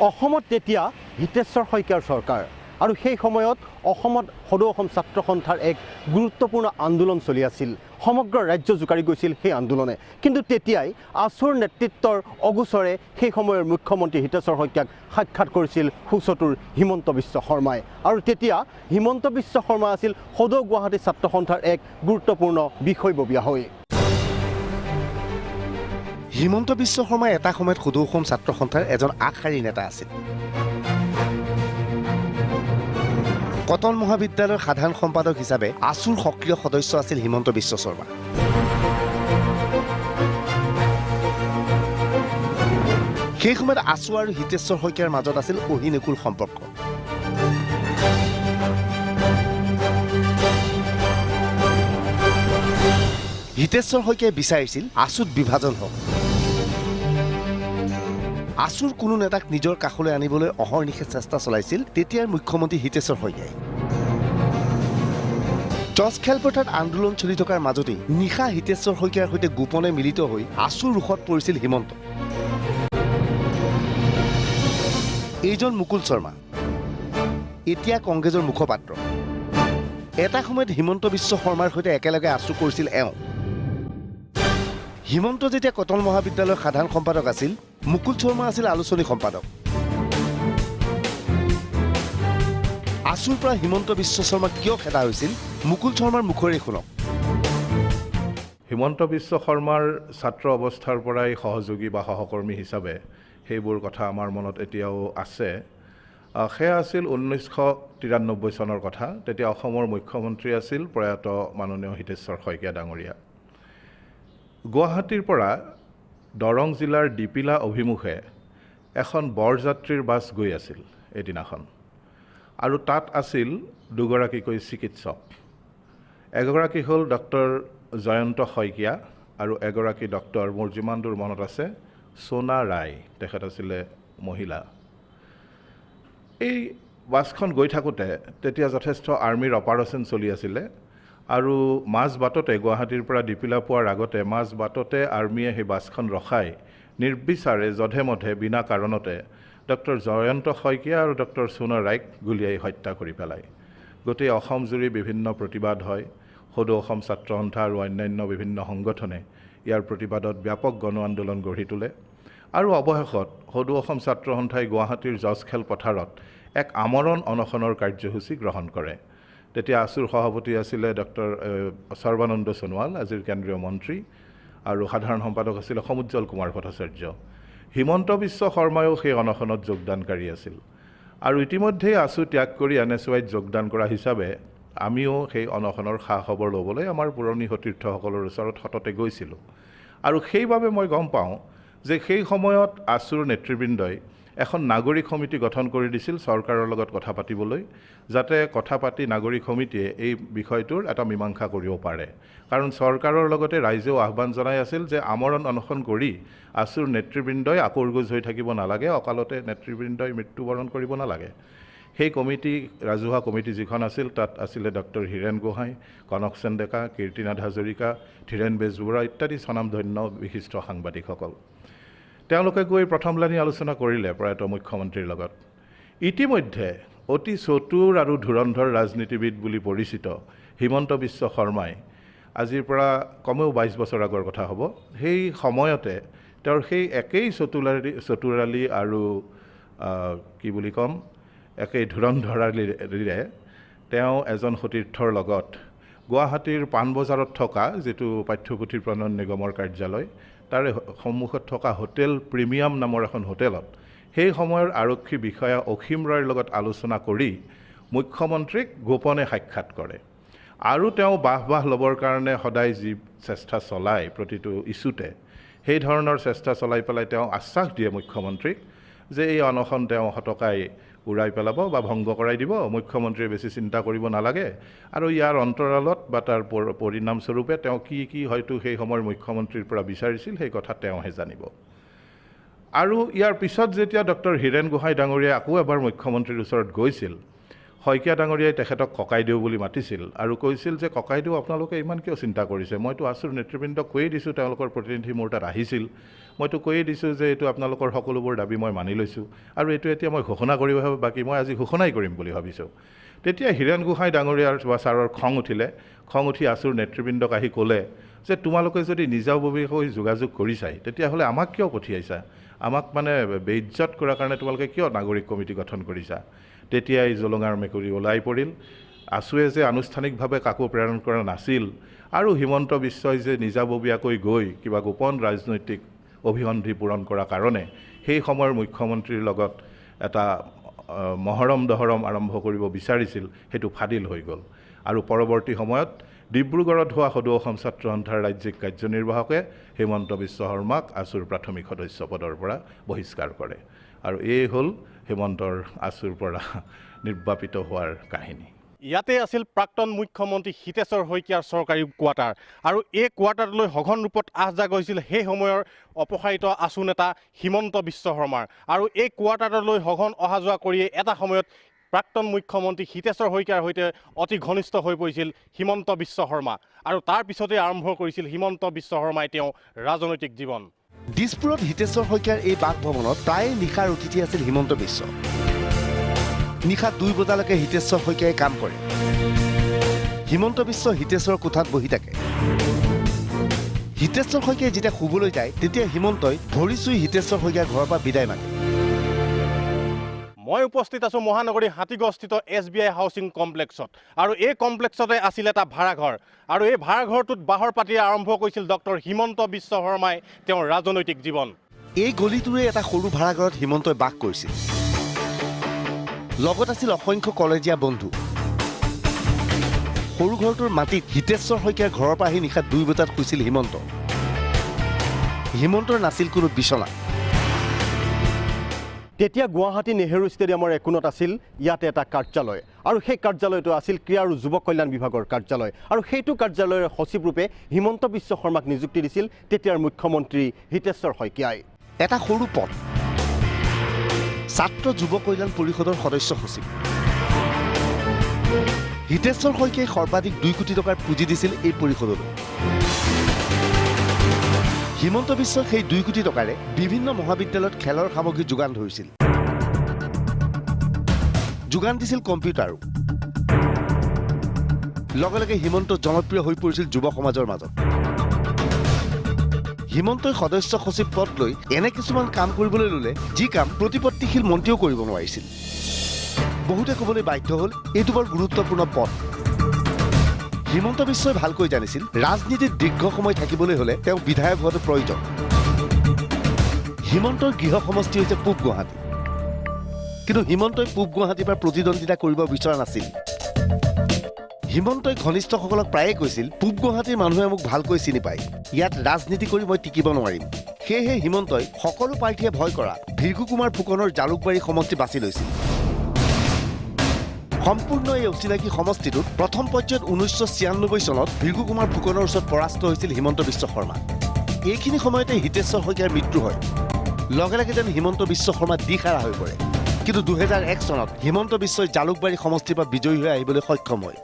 অসমত তেতিয়া হিতেশ্বৰ শইকীয়াৰ চৰকাৰ আৰু সেই সময়ত অসমত সদৌ অসম ছাত্ৰ সন্থাৰ এক গুৰুত্বপূৰ্ণ আন্দোলন চলি আছিল। সমগ্ৰ ৰাজ্য জোকাৰি গৈছিল সেই আন্দোলনে। কিন্তু তেতিয়াই আছুৰ নেতৃত্বৰ অগোচৰে সেই সময়ৰ মুখ্যমন্ত্ৰী হিতেশ্বৰ শইকীয়াক সাক্ষাৎ কৰিছিল সুচতুৰ হিমন্ত বিশ্ব শৰ্মাই। আৰু তেতিয়া হিমন্ত বিশ্ব শৰ্মা আছিল সদৌ গুৱাহাটী ছাত্ৰ সন্থাৰ এক গুৰুত্বপূৰ্ণ বিষয়ববীয়া হৈ। হিমন্ত বিশ্ব শৰ্মা এটা সময়ত সদৌ অসম ছাত্ৰ সন্থাৰ এজন আগশাৰীৰ নেতা আছিল। কটন মহাবিদ্যালয়ৰ সাধাৰণ সম্পাদক হিচাপে আছুৰ সক্ৰিয় সদস্য আছিল হিমন্ত বিশ্ব শৰ্মা। সেই সময়ত আছু আৰু হিতেশ্বৰ শইকীয়াৰ মাজত আছিল অহিনকুল সম্পৰ্ক। হিতেশ্বৰ শইকীয়াই বিচাৰিছিল আছুত বিভাজন হওক। আছুৰ কোনো নেতাক নিজৰ কাষলৈ আনিবলৈ অহৰ্নিশে চেষ্টা চলাইছিল তেতিয়াৰ মুখ্যমন্ত্ৰী হিতেশ্বৰ শইকীয়াই। জজ খেলপথাৰত আন্দোলন চলি থকাৰ মাজতেই নিশা হিতেশ্বৰ শইকীয়াৰ সৈতে গোপনে মিলিত হৈ আছুৰ ৰোষত পৰিছিল হিমন্ত। এইজন মুকুল শৰ্মা এতিয়া কংগ্ৰেছৰ মুখপাত্ৰ। এটা সময়ত হিমন্ত বিশ্ব শৰ্মাৰ সৈতে একেলগে আছু কৰিছিল এওঁ। হিমন্ত যেতিয়া কটন মহাবিদ্যালয়ৰ সাধাৰণ সম্পাদক আছিল, মুকুল শৰ্মা আছিল আলোচনী সম্পাদক। আছুৰ পৰা হিমন্ত বিশ্ব শৰ্মা কিয় খেদা হৈছিল মুকুল শৰ্মাৰ মুখেৰে শুনক। হিমন্ত বিশ্ব শৰ্মাৰ ছাত্ৰ অৱস্থাৰ পৰাই সহযোগী বা সহকৰ্মী হিচাপে সেইবোৰ কথা আমাৰ মনত এতিয়াও আছে। সেয়া আছিল 1993 চনৰ কথা। তেতিয়া অসমৰ মুখ্যমন্ত্ৰী আছিল প্ৰয়াত মাননীয় হিতেশ্বৰ শইকীয়া ডাঙৰীয়া। গুৱাহাটীৰ পৰা দৰং জিলাৰ দিপিলা অভিমুখে এখন বৰযাত্ৰীৰ বাছ গৈ আছিল এদিনাখন, আৰু তাত আছিল দুগৰাকীকৈ চিকিৎসক। এগৰাকী হ'ল ডক্টৰ জয়ন্ত শইকীয়া আৰু এগৰাকী ডক্টৰ, মোৰ যিমান দূৰ মনত আছে, সোণা ৰায়, তেখেত আছিলে মহিলা। এই বাছখন গৈ থাকোঁতে তেতিয়া যথেষ্ট আৰ্মীৰ অপাৰেশ্যন চলি আছিলে আৰু মাজ বাটতে, গুৱাহাটীৰ পৰা দিপিলা পোৱাৰ আগতে মাজ বাটতে আৰ্মীয়ে সেই বাছখন ৰখাই নিৰ্বিচাৰে যধে মধে বিনা কাৰণতে ডক্টৰ জয়ন্ত শইকীয়া আৰু ডক্টৰ সোণা ৰায়ক গুলীয়াই হত্যা কৰি পেলায়। গোটেই অসম জুৰি বিভিন্ন প্ৰতিবাদ হয়। সদৌ অসম ছাত্ৰ সন্থা আৰু অন্যান্য বিভিন্ন সংগঠনে ইয়াৰ প্ৰতিবাদত ব্যাপক গণ আন্দোলন গঢ়ি তোলে আৰু অৱশেষত সদৌ অসম ছাত্ৰ সন্থাই গুৱাহাটীৰ জজ খেলপথাৰত এক আমৰণ অনশনৰ কাৰ্যসূচী গ্ৰহণ কৰে। তেতিয়া আছুৰ সভাপতি আছিলে ডক্টৰ সৰ্বানন্দ সোণোৱাল, আজিৰ কেন্দ্ৰীয় মন্ত্ৰী, আৰু সাধাৰণ সম্পাদক আছিলে সমুজ্জ্বল কুমাৰ ভট্টাচাৰ্য। হিমন্ত বিশ্ব শৰ্মায়ো সেই অনশনত যোগদানকাৰী আছিল আৰু ইতিমধ্যেই আছু ত্যাগ কৰি এন এছ ৱাইত যোগদান কৰা হিচাপে আমিও সেই অনশনৰ খা খবৰ ল'বলৈ আমাৰ পুৰণি সতীৰ্থসকলৰ ওচৰত সততে গৈছিলোঁ। আৰু সেইবাবে মই গম পাওঁ যে সেই সময়ত আছুৰ নেতৃবৃন্দই এখন নাগৰিক সমিতি গঠন কৰি দিছিল চৰকাৰৰ লগত কথা পাতিবলৈ, যাতে কথা পাতি নাগৰিক সমিতিয়ে এই বিষয়টোৰ এটা মীমাংসা কৰিব পাৰে। কাৰণ চৰকাৰৰ লগতে ৰাইজেও আহ্বান জনাই আছিল যে আমৰণ অনশন কৰি আছুৰ নেতৃবৃন্দই আকোৰগোজ হৈ থাকিব নালাগে, অকালতে নেতৃবৃন্দই মৃত্যুবৰণ কৰিব নালাগে। সেই কমিটি, ৰাজহুৱা কমিটি যিখন আছিল, তাত আছিলে ডক্টৰ হীৰেণ গোহাঁই, কনকসেন ডেকা, কীৰ্তিনাথ হাজৰিকা, ধীৰেণ বেজবৰুৱা ইত্যাদি স্বনামধন্য বিশিষ্ট সাংবাদিকসকল। তেওঁলোকে গৈ প্ৰথম লানি আলোচনা কৰিলে প্ৰয়াত মুখ্যমন্ত্ৰীৰ লগত। ইতিমধ্যে অতি চতুৰ আৰু ধুৰন্ধৰ ৰাজনীতিবিদ বুলি পৰিচিত হিমন্ত বিশ্ব শৰ্মাই আজিৰ পৰা কমেও 22 বছৰ আগৰ কথা হ'ব, সেই সময়তে তেওঁৰ সেই একেই চতুৰালি আৰু কি বুলি ক'ম, একেই ধুৰন্ধৰালিৰে তেওঁ এজন সতীৰ্থৰ লগত গুৱাহাটীৰ পাণবজাৰত থকা যিটো পাঠ্যপুথি প্ৰণয়ন নিগমৰ কাৰ্যালয়, তাৰে সন্মুখত থকা হোটেল প্ৰিমিয়াম নামৰ এখন হোটেলত সেই সময়ৰ আৰক্ষী বিষয়া অসীম ৰয়ৰ লগত আলোচনা কৰি মুখ্যমন্ত্ৰীক গোপনে সাক্ষাৎ কৰে। আৰু তেওঁ বাহ বাহ ল'বৰ কাৰণে সদায় যি চেষ্টা চলায় প্ৰতিটো ইছ্যুতে, সেই ধৰণৰ চেষ্টা চলাই পেলাই তেওঁ আশ্বাস দিয়ে মুখ্যমন্ত্ৰীক যে এই অনশন তেওঁ সতকাই উৰাই পেলাব বা ভংগ কৰাই দিব, মুখ্যমন্ত্ৰীয়ে বেছি চিন্তা কৰিব নালাগে। আৰু ইয়াৰ অন্তৰালত বা তাৰ পৰিণামস্বৰূপে তেওঁ কি কি হয়তো সেই সময়ৰ মুখ্যমন্ত্ৰীৰ পৰা বিচাৰিছিল সেই কথা তেওঁহে জানিব। আৰু ইয়াৰ পিছত যেতিয়া ডক্টৰ হীৰেণ গোহাঁই ডাঙৰীয়াই আকৌ এবাৰ মুখ্যমন্ত্ৰীৰ ওচৰত গৈছিল, শইকীয়া ডাঙৰীয়াই তেখেতক ককাইদেউ বুলি মাতিছিল আৰু কৈছিল যে ককাইদেউ আপোনালোকে ইমান কিয় চিন্তা কৰিছে, মইতো আছুৰ নেতৃবৃন্দক কৈয়ে দিছোঁ, তেওঁলোকৰ প্ৰতিনিধি মোৰ তাত আহিছিল, মইতো কৈয়ে দিছোঁ যে এইটো আপোনালোকৰ সকলোবোৰ দাবী মই মানি লৈছোঁ আৰু এইটো এতিয়া মই ঘোষণা কৰিব বাকী, মই আজি ঘোষণাই কৰিম বুলি ভাবিছোঁ। তেতিয়া হীৰেণ গোহাঁই ডাঙৰীয়াৰ বা ছাৰৰ খং উঠিলে। খং উঠি আছুৰ নেতৃবৃন্দক আহি ক'লে যে তোমালোকে যদি নিজাববীয়াকৈ যোগাযোগ কৰিছাই তেতিয়াহ'লে আমাক কিয় পঠিয়াইছা, আমাক মানে বেইজ্জত কৰাৰ কাৰণে তোমালোকে কিয় নাগৰিক কমিটি গঠন কৰিছা। তেতিয়াই জলঙাৰ মেকুৰী ওলাই পৰিল। আছুৱে যে আনুষ্ঠানিকভাৱে কাকো প্ৰেৰণ কৰা নাছিল আৰু হিমন্ত বিশ্বই যে নিজাববীয়াকৈ গৈ কিবা গোপন ৰাজনৈতিক অভিসন্ধি পূৰণ কৰাৰ কাৰণে সেই সময়ৰ মুখ্যমন্ত্ৰীৰ লগত এটা মহৰম দহৰম আৰম্ভ কৰিব বিচাৰিছিল, সেইটো ফাদিল হৈ গ'ল। আৰু পৰৱৰ্তী সময়ত ডিব্ৰুগড়ত হোৱা সদৌ অসম ছাত্ৰ সন্থাৰ ৰাজ্যিক কাৰ্যনিৰ্বাহকে হিমন্ত বিশ্ব শৰ্মাক আছুৰ প্ৰাথমিক সদস্য পদৰ পৰা বহিষ্কাৰ কৰে। আৰু এই হ'ল হিমন্তৰ আছুৰ পৰা নিৰ্বাপিত হোৱাৰ কাহিনী। ইয়াতে আছিল প্ৰাক্তন মুখ্যমন্ত্ৰী হিতেশ্বৰ শইকীয়াৰ চৰকাৰী কোৱাৰ্টাৰ আৰু এই কোৱাৰ্টাৰটোলৈ সঘন ৰূপত আহ যাহ গৈছিল সেই সময়ৰ অপসাৰিত আছু নেতা হিমন্ত বিশ্ব শৰ্মাৰ। আৰু এই কোৱাৰ্টাৰটোলৈ সঘন অহা যোৱা কৰিয়ে এটা সময়ত প্ৰাক্তন মুখ্যমন্ত্ৰী হিতেশ্বৰ শইকীয়াৰ সৈতে অতি ঘনিষ্ঠ হৈ পৰিছিল হিমন্ত বিশ্ব শৰ্মা। আৰু তাৰ পিছতে আৰম্ভ কৰিছিল হিমন্ত বিশ্ব শৰ্মাই তেওঁ ৰাজনৈতিক জীৱন। দিছপুৰত হিতেশ্বৰ শইকীয়াৰ এই বাসভৱনত প্ৰায়ে নিশাৰ অতিথি আছিল হিমন্ত বিশ্ব। নিশা 2 বজালৈকে হিতেশ্বৰ শইকীয়াই কাম কৰে। হিমন্ত বিশ্ব হিতেশ্বৰৰ কোঠাত বহি থাকে। হিতেশ্বৰ শইকীয়াই যেতিয়া শুবলৈ যায় তেতিয়া হিমন্তই ভৰি চুই হিতেশ্বৰ শইকীয়াৰ ঘৰৰ পৰা বিদায় মাগে। মই উপস্থিত আছোঁ মহানগৰী হাতীগড়স্থিত SBI housing কমপ্লেক্সত আৰু এই কমপ্লেক্সতে আছিল এটা ভাড়াঘৰ আৰু এই ভাড়াঘৰটোত বাহৰ পাতি আৰম্ভ কৰিছিল ডক্টৰ হিমন্ত বিশ্ব শৰ্মাই তেওঁৰ ৰাজনৈতিক জীৱন। এই গলিটোৰে এটা সৰু ভাড়াঘৰত হিমন্তই বাস কৰিছিল। লগত আছিল অসংখ্য কলেজীয়া বন্ধু। সৰু ঘৰটোৰ মাটিত হিতেশ্বৰ শইকীয়াৰ ঘৰৰ পৰা আহি নিশা 2 বজাত শুইছিল হিমন্ত। হিমন্তৰ নাছিল কোনো বিচনা। তেতিয়া গুৱাহাটী নেহেৰু ষ্টেডিয়ামৰ একোণত আছিল ইয়াতে এটা কাৰ্যালয় আৰু সেই কাৰ্যালয়টো আছিল ক্ৰীড়া আৰু যুৱ কল্যাণ বিভাগৰ কাৰ্যালয় আৰু সেইটো কাৰ্যালয়ৰ সচিবৰূপে হিমন্ত বিশ্ব শৰ্মাক নিযুক্তি দিছিল তেতিয়াৰ মুখ্যমন্ত্ৰী হিতেশ্বৰ শইকীয়াই। এটা সৰু পদ, ছাত্ৰ যুৱ কল্যাণ পৰিষদৰ সদস্য সচিব। হিতেশ্বৰ শইকীয়াই সৰ্বাধিক 2 কোটি টকাৰ পুঁজি দিছিল এই পৰিষদলৈ। হিমন্ত বিশ্বই সেই 2 কোটি টকাৰে বিভিন্ন মহাবিদ্যালয়ত খেলৰ সামগ্ৰী যোগান ধৰিছিল, যোগান দিছিল কম্পিউটাৰো। লগে লগে হিমন্ত জনপ্ৰিয় হৈ পৰিছিল যুৱ সমাজৰ মাজত। হিমন্তই সদস্য সচিব পদ লৈ এনে কিছুমান কাম কৰিবলৈ ল'লে যি কাম প্ৰতিপত্তিশীল মন্ত্ৰীয়েও কৰিব নোৱাৰিছিল। বহুতে ক'বলৈ বাধ্য হ'ল এইটো বৰ গুৰুত্বপূৰ্ণ পদ। হিমন্ত বিশ্বই ভালকৈ জানিছিল ৰাজনীতিত দীৰ্ঘ সময় থাকিবলৈ হ'লে তেওঁ বিধায়ক হোৱাটো প্ৰয়োজন। হিমন্তৰ গৃহ সমষ্টি হৈছে পূব গুৱাহাটী, কিন্তু হিমন্তই পূব গুৱাহাটীৰ পৰা প্ৰতিদ্বন্দ্বিতা কৰিব বিচৰা নাছিল। হিমন্তই ঘনিষ্ঠসকলক প্ৰায়ে কৈছিল, পূব গুৱাহাটীৰ মানুহে মোক ভালকৈ চিনি পায়, ইয়াত ৰাজনীতি কৰি মই টিকিব নোৱাৰিম। সেয়েহে হিমন্তই সকলো প্ৰাৰ্থীয়ে ভয় কৰা ভৃগু কুমাৰ ফুকনৰ জালুকবাৰী সমষ্টি বাছি লৈছিল। সম্পূৰ্ণ এই অচিনাকি সমষ্টিটোত প্ৰথম পৰ্যায়ত 1996 চনত ভৃগু কুমাৰ ফুকনৰ ওচৰত পৰাস্ত হৈছিল হিমন্ত বিশ্ব শৰ্মা। এইখিনি সময়তে হিতেশ্বৰ শইকীয়াৰ মৃত্যু হয়। লগে লগে যেন হিমন্ত বিশ্ব শৰ্মা দিশহাৰা হৈ পৰে। কিন্তু 2001 চনত হিমন্ত বিশ্বই জালুকবাৰী সমষ্টিৰ পৰা বিজয়ী হৈ আহিবলৈ সক্ষম হয়।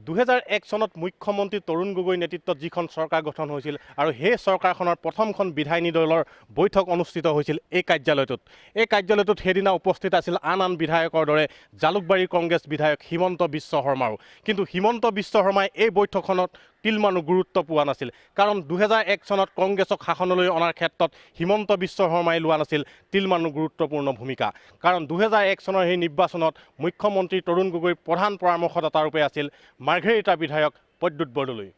2001 চনত মুখ্যমন্ত্ৰী তৰুণ গগৈৰ নেতৃত্বত যিখন চৰকাৰ গঠন হৈছিল আৰু সেই চৰকাৰখনৰ প্ৰথমখন বিধায়িনী দলৰ বৈঠক অনুষ্ঠিত হৈছিল এই কাৰ্যালয়টোত। এই কাৰ্যালয়টোত সেইদিনা উপস্থিত আছিল আন আন বিধায়কৰ দৰে জালুকবাৰীৰ কংগ্ৰেছ বিধায়ক হিমন্ত বিশ্ব শৰ্মাও। কিন্তু হিমন্ত বিশ্ব শৰ্মাই এই বৈঠকখনত তিলমানো গুৰুত্ব পোৱা নাছিল, কাৰণ 2001 চনত কংগ্ৰেছক শাসনলৈ অনাৰ ক্ষেত্ৰত হিমন্ত বিশ্ব শৰ্মাই লোৱা নাছিল তিলমানো গুৰুত্বপূৰ্ণ ভূমিকা। কাৰণ 2001 চনৰ সেই নিৰ্বাচনত মুখ্যমন্ত্ৰী তৰুণ গগৈৰ প্ৰধান পৰামৰ্শদাতাৰূপে আছিল মাৰ্ঘেৰিটা বিধায়ক প্ৰদ্যুৎ বৰদলৈ।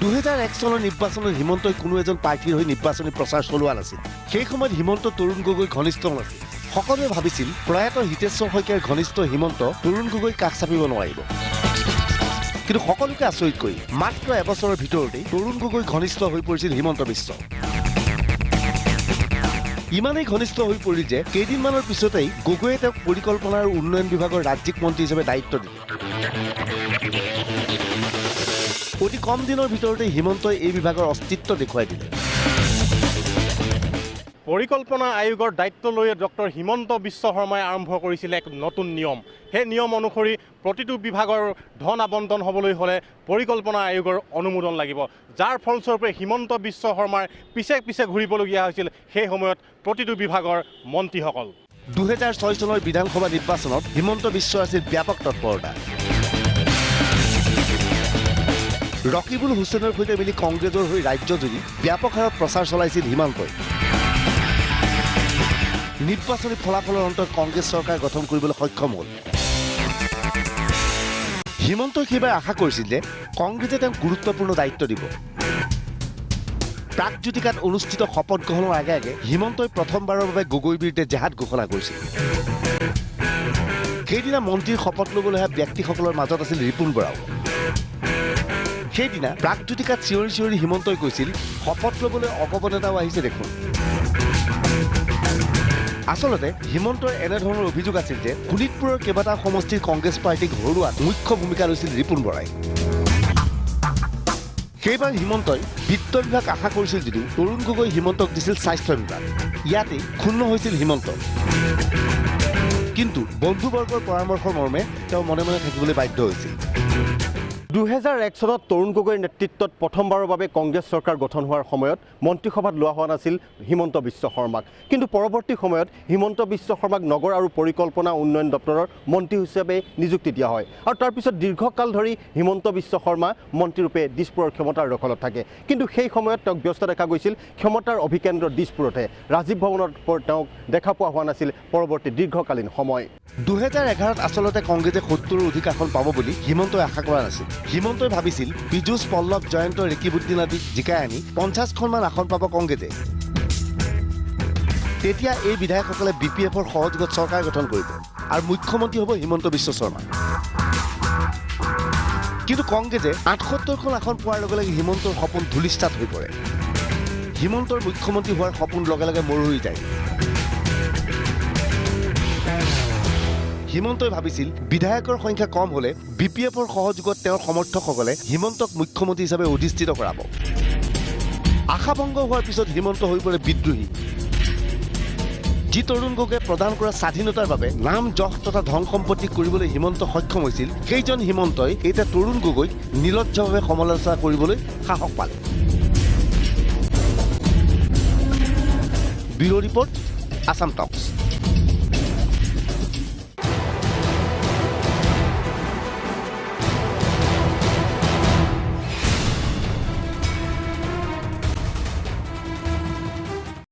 2001 চনৰ নিৰ্বাচনত হিমন্তই কোনো এজন প্ৰাৰ্থীৰ হৈ নিৰ্বাচনী প্ৰচাৰ চলোৱা নাছিল। সেই সময়ত হিমন্ত তৰুণ গগৈ ঘনিষ্ঠ নাছিল। সকলোৱে ভাবিছিল প্ৰয়াত হিতেশ্বৰ শইকীয়াৰ ঘনিষ্ঠ হিমন্ত তৰুণ গগৈ কাষ চাপিব নোৱাৰিব। কিন্তু সকলোকে আচৰিত কৰি মাত্ৰ এবছৰৰ ভিতৰতেই তৰুণ গগৈ ঘনিষ্ঠ হৈ পৰিছিল হিমন্ত বিশ্ব। ইমানেই ঘনিষ্ঠ হৈ পৰিল যে কেইদিনমানৰ পিছতেই গগৈয়ে তেওঁক পৰিকল্পনা আৰু উন্নয়ন বিভাগৰ ৰাজ্যিক মন্ত্ৰী হিচাপে দায়িত্ব দিলে। অতি কম দিনৰ ভিতৰতে হিমন্তই এই বিভাগৰ অস্তিত্ব দেখুৱাই দিলে। পৰিকল্পনা আয়োগৰ দায়িত্ব লৈয়ে ডক্টৰ হিমন্ত বিশ্ব শৰ্মাই আৰম্ভ কৰিছিল এক নতুন নিয়ম। সেই নিয়ম অনুসৰি প্ৰতিটো বিভাগৰ ধন আবণ্টন হ'বলৈ হ'লে পৰিকল্পনা আয়োগৰ অনুমোদন লাগিব, যাৰ ফলস্বৰূপে হিমন্ত বিশ্ব শৰ্মাৰ পিছে পিছে ঘূৰিবলগীয়া হৈছিল সেই সময়ত প্ৰতিটো বিভাগৰ মন্ত্ৰীসকল। 2006 চনৰ বিধানসভা নিৰ্বাচনত হিমন্ত বিশ্বৰ আছিল ব্যাপক তৎপৰতা। ৰকিবুল হুছেইনৰ সৈতে মিলি কংগ্ৰেছৰ হৈ ৰাজ্যজুৰি ব্যাপক হাৰত প্ৰচাৰ চলাইছিল হিমন্তই। নিৰ্বাচনী ফলাফলৰ অন্তত কংগ্ৰেছ চৰকাৰ গঠন কৰিবলৈ সক্ষম হ'ল। হিমন্তই সেইবাৰ আশা কৰিছিল যে কংগ্ৰেছে তেওঁক গুৰুত্বপূৰ্ণ দায়িত্ব দিব। প্ৰাগজ্যোতিকাত অনুষ্ঠিত শপত গ্ৰহণৰ আগে আগে হিমন্তই প্ৰথমবাৰৰ বাবে গগৈৰ বিৰুদ্ধে জেহাদ ঘোষণা কৰিছিল। সেইদিনা মন্ত্ৰীৰ শপত ল'বলৈ অহা ব্যক্তিসকলৰ মাজত আছিল ৰিপুণ বৰাও। সেইদিনা প্ৰাগজ্যোতিকাত চিঞৰি চিঞৰি হিমন্তই কৈছিল, শপত ল'বলৈ অগপ নেতাও আহিছে দেখোন। আচলতে হিমন্তৰ এনেধৰণৰ অভিযোগ আছিল যে শোণিতপুৰৰ কেইবাটাও সমষ্টিৰ কংগ্ৰেছ পাৰ্টীক হৰুৱাত মুখ্য ভূমিকা লৈছিল ৰিপুণ বৰাই। সেইবাৰ হিমন্তই বিত্ত বিভাগ আশা কৰিছিল যদিও তৰুণ গগৈ হিমন্তক দিছিল স্বাস্থ্য বিভাগ। ইয়াতেই ক্ষুণ্ণ হৈছিল হিমন্ত। কিন্তু বন্ধুবৰ্গৰ পৰামৰ্শৰ মৰ্মে তেওঁ মনে মনে থাকিবলৈ বাধ্য হৈছিল। 2001 চনত তৰুণ গগৈৰ নেতৃত্বত প্ৰথমবাৰৰ বাবে কংগ্ৰেছ চৰকাৰ গঠন হোৱাৰ সময়ত মন্ত্ৰীসভাত লোৱা হোৱা নাছিল হিমন্ত বিশ্ব শৰ্মাক। কিন্তু পৰৱৰ্তী সময়ত হিমন্ত বিশ্ব শৰ্মাক নগৰ আৰু পৰিকল্পনা উন্নয়ন দপ্তৰৰ মন্ত্ৰী হিচাপে নিযুক্তি দিয়া হয় আৰু তাৰপিছত দীৰ্ঘকাল ধৰি হিমন্ত বিশ্ব শৰ্মা মন্ত্ৰীৰূপে দিছপুৰৰ ক্ষমতাৰ দখলত থাকে। কিন্তু সেই সময়ত তেওঁক ব্যস্ত দেখা গৈছিল ক্ষমতাৰ অভিকেন্দ্ৰ দিছপুৰতহে, ৰাজীৱ ভৱনৰ তেওঁক দেখা পোৱা হোৱা নাছিল পৰৱৰ্তী দীৰ্ঘকালীন সময়। 2011 আচলতে কংগ্ৰেছে 70ৰো অধিক আসন পাব বুলি হিমন্তই আশা কৰা নাছিল। হিমন্তই ভাবিছিল পীযুষ পল্লৱ জয়ন্ত ৰেকিবুদ্দিন আদিক জিকাই আনি 50খনমান আসন পাব কংগ্ৰেছে। তেতিয়া এই বিধায়কসকলে বি পি এফৰ সহযোগত চৰকাৰ গঠন কৰিব আৰু মুখ্যমন্ত্ৰী হ'ব হিমন্ত বিশ্ব শৰ্মা। কিন্তু কংগ্ৰেছে 78খন আসন পোৱাৰ লগে লগে হিমন্তৰ সপোন ধূলিসাৎ হৈ পৰে। হিমন্তৰ মুখ্যমন্ত্ৰী হোৱাৰ সপোন লগে লগে মৰহি যায়। হিমন্তই ভাবিছিল বিধায়কৰ সংখ্যা কম হ'লে বি পি এফৰ সহযোগত তেওঁৰ সমৰ্থকসকলে হিমন্তক মুখ্যমন্ত্ৰী হিচাপে অধিষ্ঠিত কৰাব। আশাভংগ হোৱাৰ পিছত হিমন্ত হৈ পৰে বিদ্ৰোহী। যি তৰুণ গগৈয়ে প্ৰদান কৰা স্বাধীনতাৰ বাবে নাম যশ তথা ধন সম্পত্তি কৰিবলৈ হিমন্ত সক্ষম হৈছিল, সেইজন হিমন্তই এতিয়া তৰুণ গগৈক নিৰ্লজ্জভাৱে সমালোচনা কৰিবলৈ সাহস পালে। Bureau report, Assam talks.